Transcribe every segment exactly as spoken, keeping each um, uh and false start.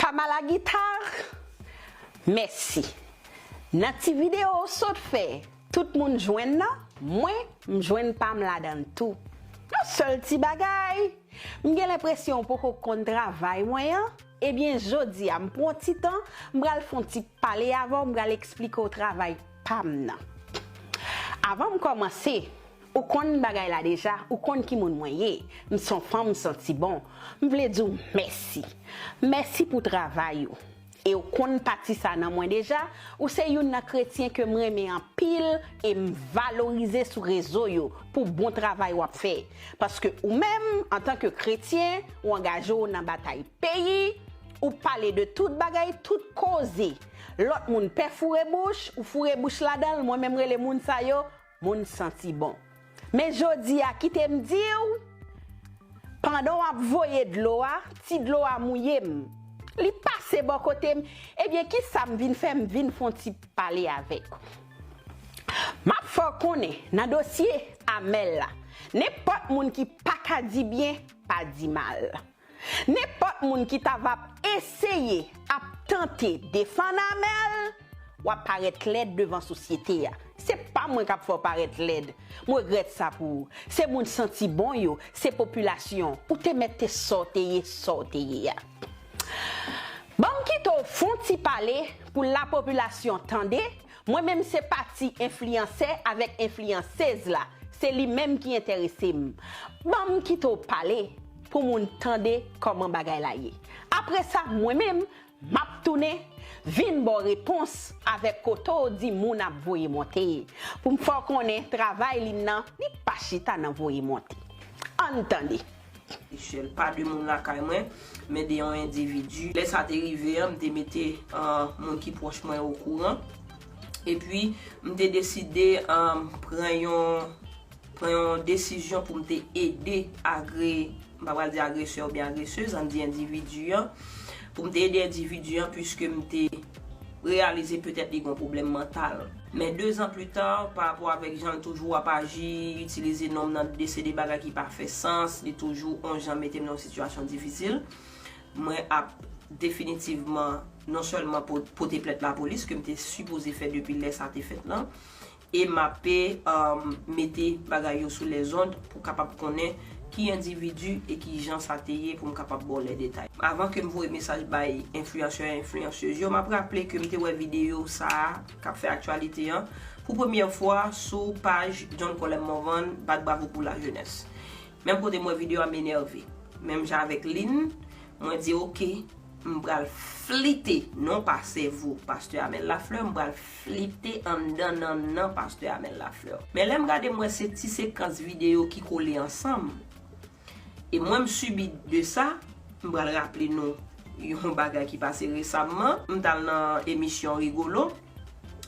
Pam a la gita, mèsi. Nan ti videyo w sot fè, tout moun jwenn nan, mwen, m jwenn pa m ladan l tou. Yon sèl ti bagay, m gen lenpresyon w poko konn travay mwen an. Ebyen, jodi a, m pran ti tan, m pral fè yon ti pale avè w, m pral eksplike w travay pa m nan. Avan m kòmanse, ou konn bagay la deja, ou konn ki moun mwen ye. M se yon fanm santi bon. M vle di w mèsi. Mèsi pou travay ou. E w konn pati sa nan mwen deja, ou se youn nan kretyen ke m renmen anpil e m valorize sou rezo yo pou bon travay w ap fè. Paske ou menm, antanke kretyen, ou angaje w nan batay peyi, ou pale de tout bagay, tout koze. Lòt moun pè foure bouch, ou foure bouch ladan l, mwen menm rele moun sa yo, moun santi bon. Men jodi a, kite m di w, pandan w ap voye dlo a, ti dlo a mouye m. Li pase bò kote m. Ebyen, kisa m vin fè? M vin fè yon ti pale avèk ou. M ap fè w konnen, nan dosye Amèl la, nenpòt moun ki pa ka di byen, pa di mal. Nenpòt moun ki ta va ap eseye, ap tante defann Amèl, w ap parèt lèd devan sosyete a. Se pa mwen k ap fè w parèt lèd. M regrèt sa pou ou. Se moun santi bon yo, se popilasyon. Ou te mèt te sa w te ye, sa w te ye a. Ban m kite w fè yon ti pale pou lapopilasyon tande. Mwen menm se pati enfliyansè avèk enfliyansez la. Se li menm ki enterese m. Ban m kite w pale pou moun tande kòman bagay la ye. Apre sa, mwen menm, m ap tounen vin ba w repons avèk kote w di moun ap voye monte. Pou m fè w konnen travay li nan, li pa chita nan voye monte. Ann tande. Michel, pa de moun lakay mwen, men de yon endividi. Lè sa te rive an, m te mete, ah, moun ki pwòch mwen okouran. Epi, m te deside, ah, pran yon, pran yon desizyon pou m te ede agre-, m pa pral di agresè oubyen agresez, ann di endividi an, pou m te ede endividi an, piske m te reyalize petèt li gen yon pwoblèm mantal. Men dezan pli ta, pa rapò avèk jan l toujou ap aji, itilize non m nan de se de bagay ki pa fè sans, li toujou on jan mete m nan yon sitiyasyon difisil. Mwen ap definitivman non sèlman po-, pote plent lapolis ke m te sipoze fè depi lè sa te fèt lan, e m ape, um, mete bagay yo sou lèzond pou kapab konnen ki endividi e ki jan sa te ye pou m kapab ba w lè detay. Avan ke m voye mesaj bay enfliyansè, enfliyansez yo, m ap raple ke m te wè videyo sa a k ap fè aktyalite an pou premyè fwa sou paj John Colem Morvan, Bat Bravo pour la Jeunesse. Menm kote m wè videyo a, m enève. Menm jan avèk Lynn, mwen di, oke, m pral flite, non pa sèvo pastè Amel Lafleur, m pral flite anndan nannan pastè Amel Lafleur. Men lè m gade, m wè se ti sekans videyo ki kole ansanm. E mwen, m sibi de sa, m pral raple nou yon bagay ki pase resamman. M t al nan emisyon Rigolo,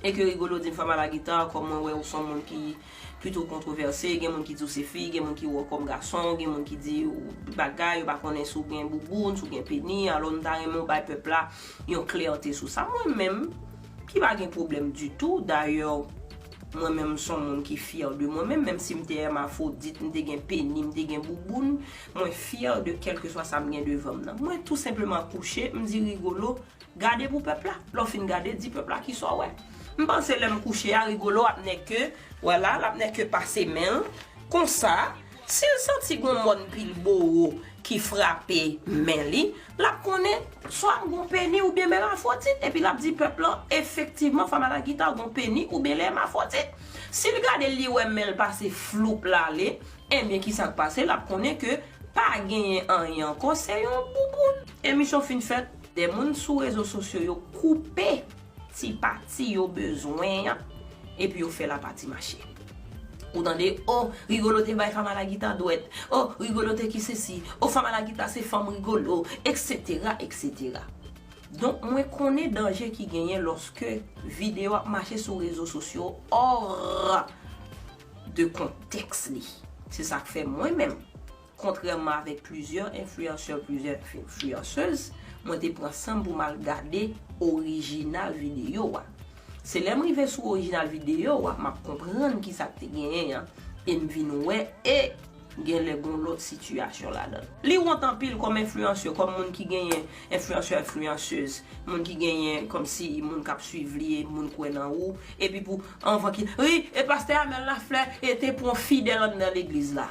e ke Rigolo di m, Fama Lagita, kòm mwen wè ou se yon moun ki pito kontwovèse, gen moun ki di w se fi, gen moun ki wè w kòm gason, gen moun ki di w bagay, yo pa konnen si w gen bouboun, si w gen peni, alò m ta renmen w bay pèp la yon klète sou sa. Mwen menm, ki pa gen pwoblèm ditou, dayè, mwen menm, m se yon moun ki fyè de mwen menm, menm si m te èmafwodit, m te gen peni, m te gen bouboun, mwen fyè de kèlkeswa sa m gen devan m nan. Mwen tou senpleman kouche, m di Rigolo, gade pou pèp la. Lè w fin gade, di pèp la kisa w wè. M panse lè m kouche a, Rigolo ap nèke, vwala, l ap nèke pase men l. Konsa, si l santi gon mòn pil bowo ki frape men li, l ap konnen swa m gon peni oubyen m èmafwodit, epi l ap di pèp lan, efektivman, Fama Lagita gon peni oubyen l èmafwodit. Si l gade l, li wè men l pase floup l ale, ebyen, kisa k pase? L ap konnen ke pa genyen anyen ankò, se yon bouboun. Emisyon fin fèt, de moun sou rezo sosyo yo koupe ti pati yo bezwen an, epi yo fè lapati mache. Ou tande, o, Rigolo te bay Fama Lagita dwèt, o, Rigolo te ki sesi, o, Fama Lagita se fanm Rigolo, etsetera, etsetera. Donk, mwen konnen danje ki genyen lòske videyo ap mache sou rezo sosyo hors de kontèks li. Se sa k fè mwen menm, kontrèman avèk plizyè enfliyansè, plizyè enfliyansez, mwen te pran san m pou m al gade orijinal videyo a. Se lè m rive sou orijinal videyo a, m ap konprann kisa k te genyen an, e m vin wè, e Genlè gen yon lòt sitiyasyon ladan l. Li wont anpil kòm enfliyansè, kòm moun ki genyen enfliyansè, enfliyansez, moun ki genyen kòmsi moun k ap swiv li e moun kwè nan ou, epi pou anvan ki, wi, e pastè Amel Lafleur e te pran fidèl anndan legliz la.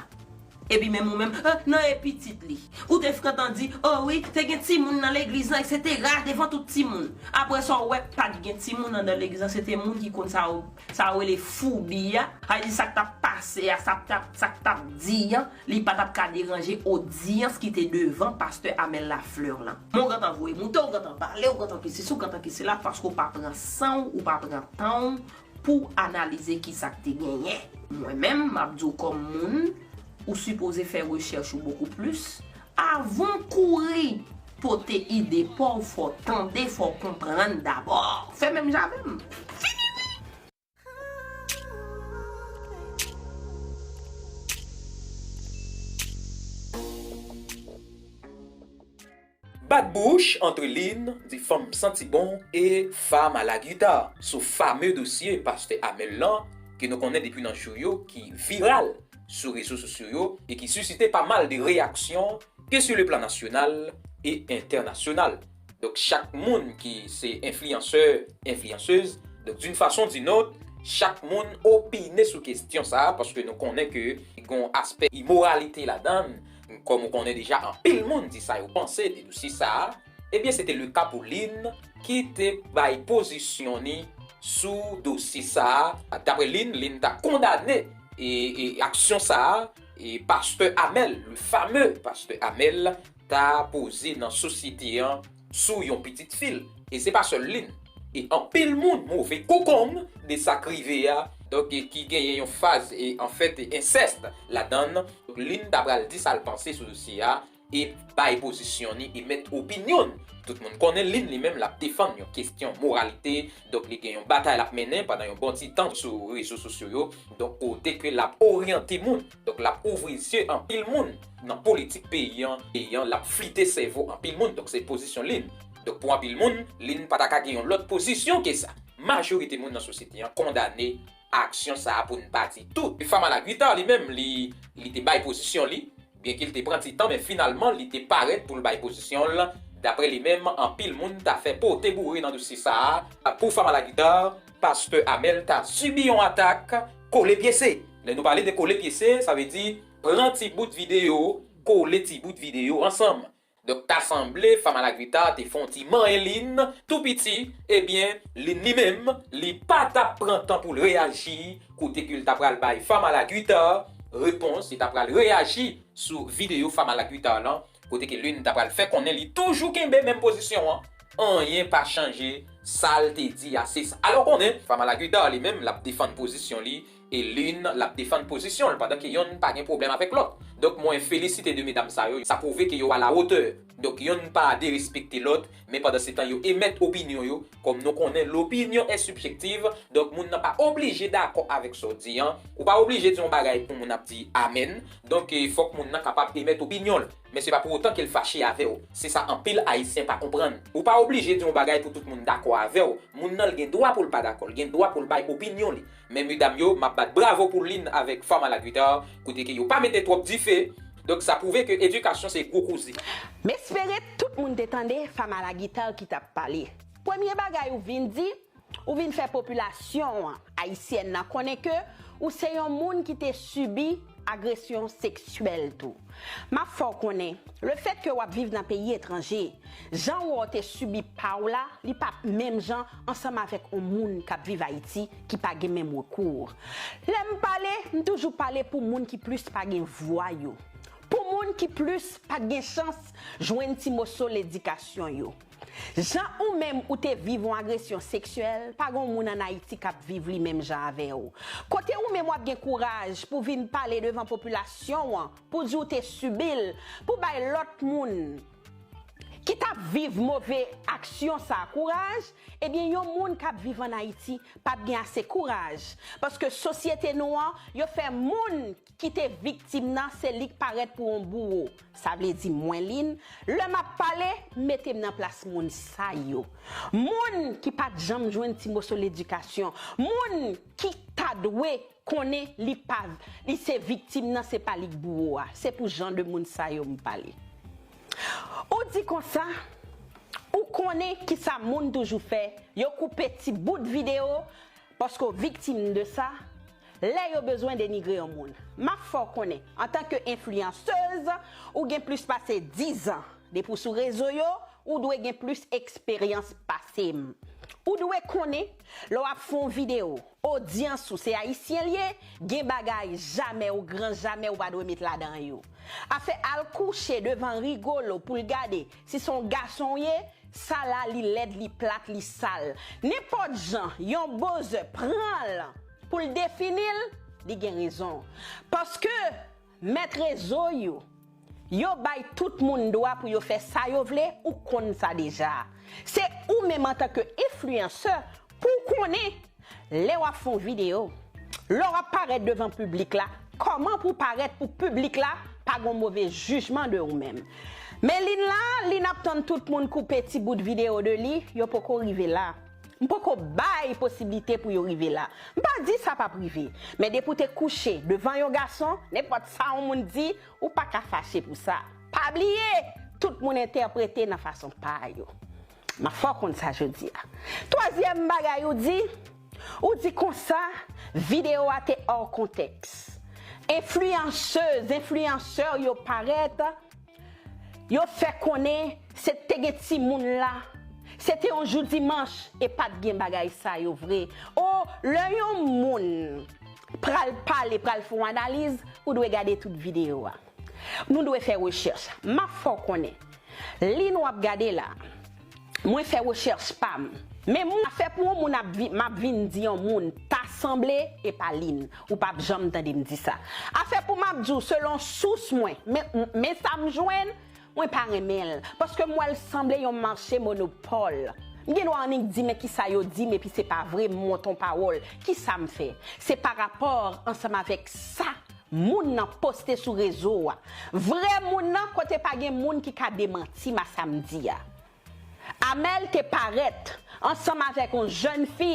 Epi menm ou menm, eh, nan e pitit li. Ou te frektan di, oh wi, te gen timoun nan legliz lan, etsetera, devan tout timoun. Apre sa, w wè, pa t gen timoun anndan legliz lan, se te moun ki konn sa yo, sa yo rele foubi a. Sa vle di sa k t ap pase a, sa k t ap, sa k t ap di a, li pa t ap ka deranje odyans ki te devan pastè Amel Lafleur lan. Men w gentan voye moute, w gentan pale, w gentan ki sesi, w gentan ki sela, paske w pa pran san w, ou pa pran tan w, pou w analize kisa k te genyen. Mwen menm, m ap di w kòm moun, ou sipoze fè rechèch ou bokou plis avan w kouri pote ide pa w, fò w tande, fò w konprann dabò. Fè menm jan avè m. Fini wi! Bat bouch antre Lynn, di fanm santi bon, e Fam a la gita sou fame dosye pastè Amel lan, ke nou konnen depi nan jou yo, ki viral sou rezo sosyo yo e ki sisite pa mal de reyaksyon, ke sur le plan national e entènasyonal. Donk, chak moun ki se enfliyansè, enfliyansez, donk, d'une façon ou d'une autre, chak moun opine sou kesyon sa a, paske nou konnen ke gen yon aspè imoralite ladan l, kòm ou konnen deja, anpil moun di sa yo panse de dosye sa a, ebyen, se te le ka pou Lynn ki te bay pozisyon ni sou dosye sa a. Dapre Lynn, Lynn ta kondane e, e aksyon sa a, e pastè Amel, le fameux pastè Amel, ta poze nan sosyete an sou yon pitit fi l. E se pa sèl Lynn. E anpil moun move kokonm de sa k rive a, donk, e ki genyen yon faz, e anfèt, e ensèst ladan l. Lynn ta pral di sa l panse sou dosye a, e bay pozisyon ni, e met opinyon l. Tout moun konnen Lynn li menm l ap defann yon kesyon moralite, donk li gen yon batay l ap mennen pandan yon bon ti tan sou rezo sosyo yo, donk kote ke l ap oryante moun, donk l ap ouvri zye anpil moun nan politik peyi an, peyi an, l ap flite sèvo anpil moun, donk se pozisyon Lynn. Donk pou anpil moun, Lynn pa ta ka gen yon lòt pozisyon ke sa. Majorite moun nan sosyete an kondane aksyon sa a, pou n pa di tout. Fam a la gita li menm, li, li te bay pozisyon li, byenke l te pran ti tan, men finalman, li te parèt pou l bay pozisyon l. Dapre li menm, anpil moun ta fè pote boure nan dosye sa a. Pou Fam a la gita, pastè Amel ta sibi yon atak kole pyese. Lè nou pale de kole pyese, sa vle di pran ti bout videyo, kole ti bout videyo ansanm. Donk, ta sanble Fam a la gita te fè yon ti manyen Lynn tou piti, ebyen, Lynn li menm, li pa t ap pran tan pou l reyaji, kote ke l ta pral bay Fam a la gita repons, li ta pral reyaji sou videyo Fam a la gita lan, kote ke Lynn ta pral fè konnen li toujou kenbe menm pozisyon an, anyen pa chanje, sa l te di a se sa. Alò, konnen, Fam a la gita li menm, l ap defann pozisyon li, e Lynn, l ap defann pozisyon l, pandan ke yonn pa gen pwoblèm avèk lòt. Donk, mwen felisite de medam sa yo, sa pwouve ke yo a la wotè. Donk, yonn pa derespekte lòt, men pandan se tan yo emèt opinyon yo, kòm nou konnen, l'opinion est subjective, donk moun nan pa oblije dakò avèk sa w di an, ou pa oblije di yon bagay pou moun ap di amèn, donk, e, fòk moun nan kapab emèt opinyon l. Men se pa pou otan ke l fache avè w. Se sa anpil Ayisyen pa konprann. Ou pa oblije di yon bagay pou tout moun dakò avè w. Moun nan l gen dwa pou l pa dakò, l gen dwa pou l bay opinyon li. Men medam yo, m ap bat bravo pou Lynn avèk Fam a la gita, kote ke yo pa mete twòp dife. Donk sa pwouve ke edikasyon se gwo koze. M espere tout moun te tande Fam a la gita ki t ap pale. Premye bagay ou vin di, ou vin fè popilasyon an, ayisyèn nan, konnen ke ou se yon moun ki te sibi agresyon seksyèl tou. M ap fè w konnen, lefètke w ap viv nan peyi etranje, jan w wè w te sibi pa w la, li p ap menm jan ansanm avèk yon moun k ap viv Ayiti ki pa gen menm rekou. Lè m pale, m toujou pale pou moun ki plis pa gen vwa yo. Pou moun ki plis pa t gen chans jwenn ti moso ledikasyon yo. Jan ou menm ou te viv yon agresyon seksyèl, pa gen yon moun ann Ayiti k ap viv li menm jan avè w. Kote ou menm w ap gen kouraj pou vin pale devan popilasyon an, pou di w te sibi l, pou bay lòt moun ki t ap viv move aksyon sa a kouraj, ebyen, yon moun k ap viv ann Ayiti p ap gen ase kouraj. Paske sosyete nou an, yo fè moun ki te viktim nan, se li k parèt pou yon bouwo. Sa vle di mwen, Lynn, lè m ap pale, mete m nan plas moun sa yo. Moun ki pa t janm jwenn ti moso ledikasyon, moun ki ta dwe konnen li pa, li se viktim nan, se pa li k bouwo a. Se pou jan de moun sa yo m pale. Ou di konsa, ou konnen ki sa moun toujou fè, yo koupe ti bout videyo, paske w viktim de sa, lè yo bezwen denigre yon moun. M ap fè w konnen, antanke enfliyansèz, ou gen plis pase diz an depi w sou rezo yo, ou dwe gen plis eksperyans pase m. Ou dwe konnen, lè w ap fè yon videyo, odyans ou se ayisyen l ye, gen bagay jamè ou gran jamè ou pa dwe met ladan yo. Afè al kouche devan Rigolo pou l gade si se yon gason w ye, sa la li lèd, li plat, li sal. Nenpòt jan yon bozè pran l pou l defini l, li gen rezon. Paske mèt rezo yo, yo bay tout moun dwa pou yo fè sa yo vle, ou konn sa deja. Se ou menm antanke enfliyansè pou w konnen lè w ap fè yon videyo, lè w ap parèt devan piblik la, kòman pou w parèt pou piblik la pa gen yon move jijman de ou menm. Men Lynn la, Lynn ap tann tout moun koupe ti bout videyo de li, yo poko rive la. M poko bay posiblite pou yo rive la. M pa di sa p ap rive. Men depi w te kouche devan yon gason, nenpòt sa yon moun di, ou pa ka fache pou sa. Pa bliye, tout moun entèprete nan fason pa yo. M ap fè w konn sa jodi a. Twazyèm bagay ou di, ou di konsa, videyo a te hors contexte. Enfliyansèz, enfliyansè yo parèt, yo fè konnen se te gen timoun la, se te yon jou dimanch e pa t gen bagay sa yo vre. O, lè yon moun pral pale, pral fè yon analiz, ou dwe gade tout videyo a. Nou dwe fè rechèch. M ap fè w konnen. Lynn w ap gade la, mwen fè rechèch pa m. Men moun, afè pou yon moun ap vi-, m ap vin di yon moun ta sanble, e pa Lynn. Ou p ap janm tande m di sa. Afè pou m ap di w selon sous mwen, men, men sa m jwenn, mwen pa renmen l. Paske m wè l sanble yon mache monopòl. M gen dwa annik di, men kisa yo di m, epi se pa vre, m monte yon pawòl. Kisa m fè? Se pa rapò ansanm avèk sa moun nan poste sou rezo a. Vrè moun nan, kote pa gen moun ki ka demanti m a sa m di a. Amel te parèt ansanm avèk yon jèn fi,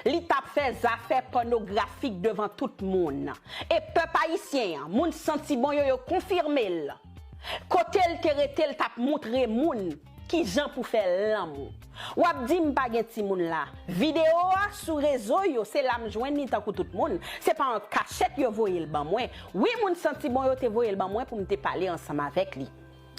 li t ap fè zafè pònografik devan tout moun. E pèp ayisyen an, moun santi bon yo, yo konfime l. Kote l te rete, l t ap moutre moun kijan pou fè lanmou. W ap di m pa gen timoun la. Videyo a sou rezo yo, se la m jwenn li tankou tout moun. Se pa an kachèt yo voye l ban mwen. Wi, moun santi bon yo te voye l ban mwen pou m te pale ansanm avèk li.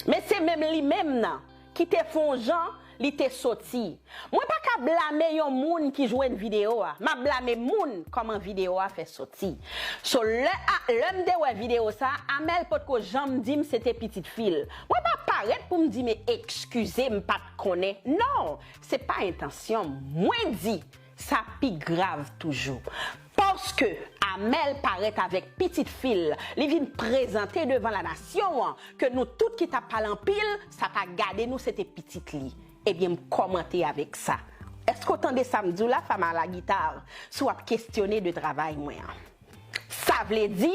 Men se menm li menm nan ki te fè yon jan li te soti. Mwen pa ka blame yon moun ki jwenn videyo a. M ap blame moun kòman videyo a fè soti. So, lè a, lè m te wè videyo sa, Amel potko janm di m se te pitit fi l. Mwen pa parèt pou m di, men ekskize, m pa t konnen. Non, se pa entansyon m. Mwen di, sa pi grav toujou. Paske Amel parèt avèk pitit fi l, li vin prezante devan lanasyon an ke nou tout ki t ap pale anpil, sa pa gade nou, se te pitit li. Ebyen, m kòmante avèk sa. Èske w tande sa m di w la, Fama Lagita, si w ap kestyone de travay mwen an? Sa vle di,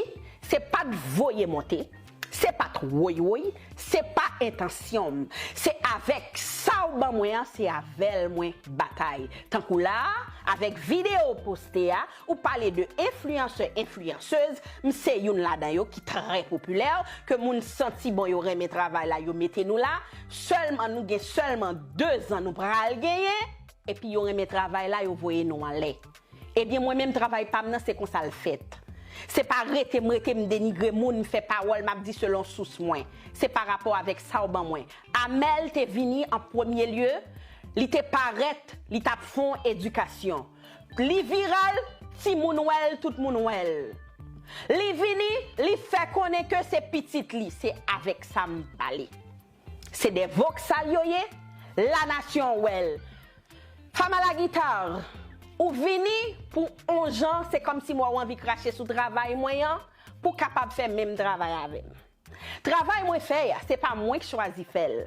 se pa t voye monte, se pa t woy woy, se pa entansyon m. Se avèk sa w ban mwen an, se avè l mwen batay. Tankou la a, avèk videyo w poste a, ou pale de enfliyansè, enfliyansèz, m se youn ladan yo ki trè popilè, ke moun santi bon yo renmen travay la, yo mete nou la. Sèlman nou gen sèlman de zan nou pral genyen, epi yo renmen travay la, yo voye nou anlè. Ebyen, mwen menm, travay pa m nan, se konsa l fèt. Se pa rete m, rete m denigre moun, m fè pawòl, m ap di selon sous mwen. Se pa rapò avèk sa w ban mwen. Amel te vini an premye lye, li te parèt, li t ap fè yon edikasyon. Li viral, timoun wè l, tout moun wè l. Li vini, li fè konnen ke se pitit li, se avèk sa m pale. Se de voksal yo ye, lanasyon wè l. Fama Lagita, ou vini pou on jan, se kòmsi m wè w anvi krache sou travay mwen an, pou w kapab fè menm travay avè m. Travay mwen fè a, se pa mwen k chwazi fè l.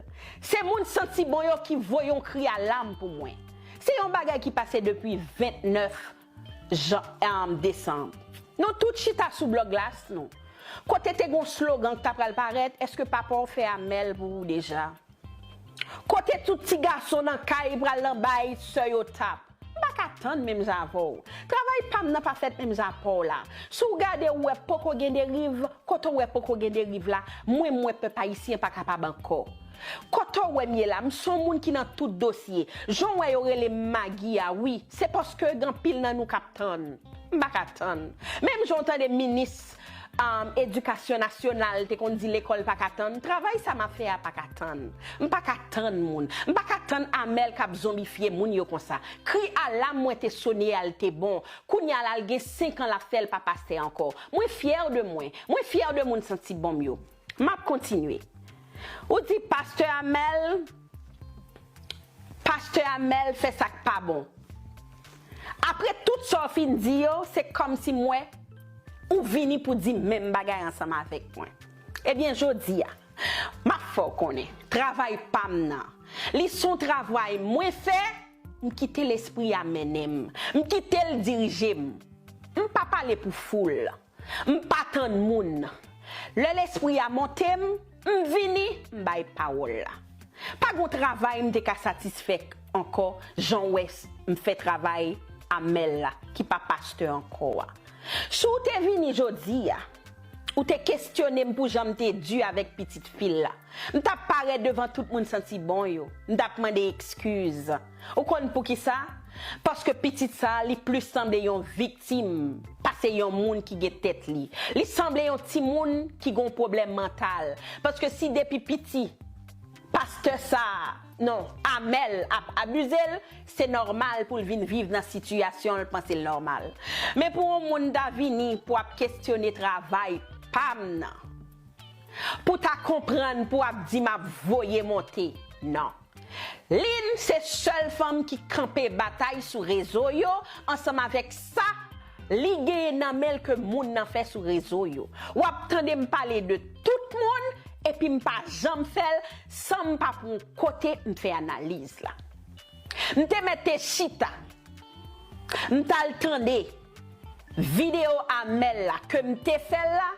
Se moun santi bon yo ki voye yon kri alam pou mwen. Se yon bagay ki pase depi vennèf jan, um, desanm. Nou tout chita sou bò glas nou. Kote te gon slogan k ta pral parèt, èske papa w fè amèl pou ou deja? Kote tout ti gason nan kay pral nan bay sè yo tap? M pa ka tann menm jan avè w. Travay pa m nan pa fèt menm jan avè w la. Si w gade ou wè poko gen deriv, kote w wè poko gen deriv la, mwen m wè pèp ayisyen pa kapab ankò. Kote w wè m ye la, m se yon moun ki nan tout dosye. Jan w wè yo rele m Magi a, wi, se paske gen anpil nan nou k ap tann. M pa ka tann. Menm jan w tande minis um, edikasyon nasyonal te konn di lekòl pa ka tann, travay sa m ap fè a pa ka tann. M pa ka tann moun. M pa ka tann Amèl k ap zonbifye moun yo konsa. Kri alam mwen te sone a l te bon. Kounye a la l gen senk an l ap fè l pa pastè ankò. Mwen fyè de mwen. Mwen fyè de moun santi bon m yo. M ap kontinye. Ou di pastè Amèl, pastè Amèl fè sa k pa bon. Apre tout sa w fin di yo, se kòmsi m wè ou vini pou di menm bagay ansanm avèk mwen. Ebyen, jodi a, m ap fè w konnen, travay pa m nan, li se yon travay mwen fè, m kite Lespri a mennen m, m kite l dirije m. M pa pale pou foul. M pa tann moun. Lè Lespri a monte m, m vini, m bay pawòl la. Pa gon travay m te ka satisfè ankò, jan w wè m fè travay Amèl la, ki pa pastè ankò a. Si w te vini jodi a, ou te kesyone m pou jan m te di avèk pitit fi l la, m t ap parèt devan tout moun santi bon yo. M t ap mande ekskiz. Ou konn poukisa? Paske pitit sa a, li plis sanble yon viktim pase yon moun ki gen tèt li. Li sanble yon timoun ki gen yon pwoblèm mantal. Paske si depi piti, pastè sa a, non, Amèl ap abize l, se nòmal pou l vin viv nan sitiyasyon l panse l nòmal. Men pou yon moun ta vini pou ap kesyone travay pa m nan, pou ta konprann pou ap di m ap voye monte. Non. Lynn se sèl fanm ki kanpe batay sou rezo yo ansanm avèk sa li genyen nan men l ke moun nan fè sou rezo yo. W ap tande m pale de tout moun epi m pa janm fè l san m pa pran kote m fè analiz la. M te mèt te chita. M t al tande videyo Amèl la ke m te fè l la,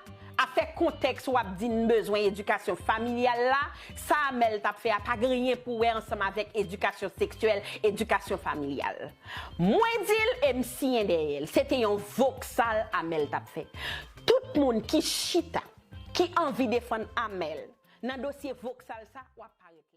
afè kontèks w ap di n bezwen edikasyon familyal la, sa Amèl t ap fè a pa gen anyen pou wè ansanm avèk edikasyon seksyèl, edikasyon familyal. Mwen di l e m siyen dèyè l. Se te yon voksal Amèl t ap fè. Tout moun ki chita, ki anvi defann Amèl nan dosye voksal sa, w ap parèt.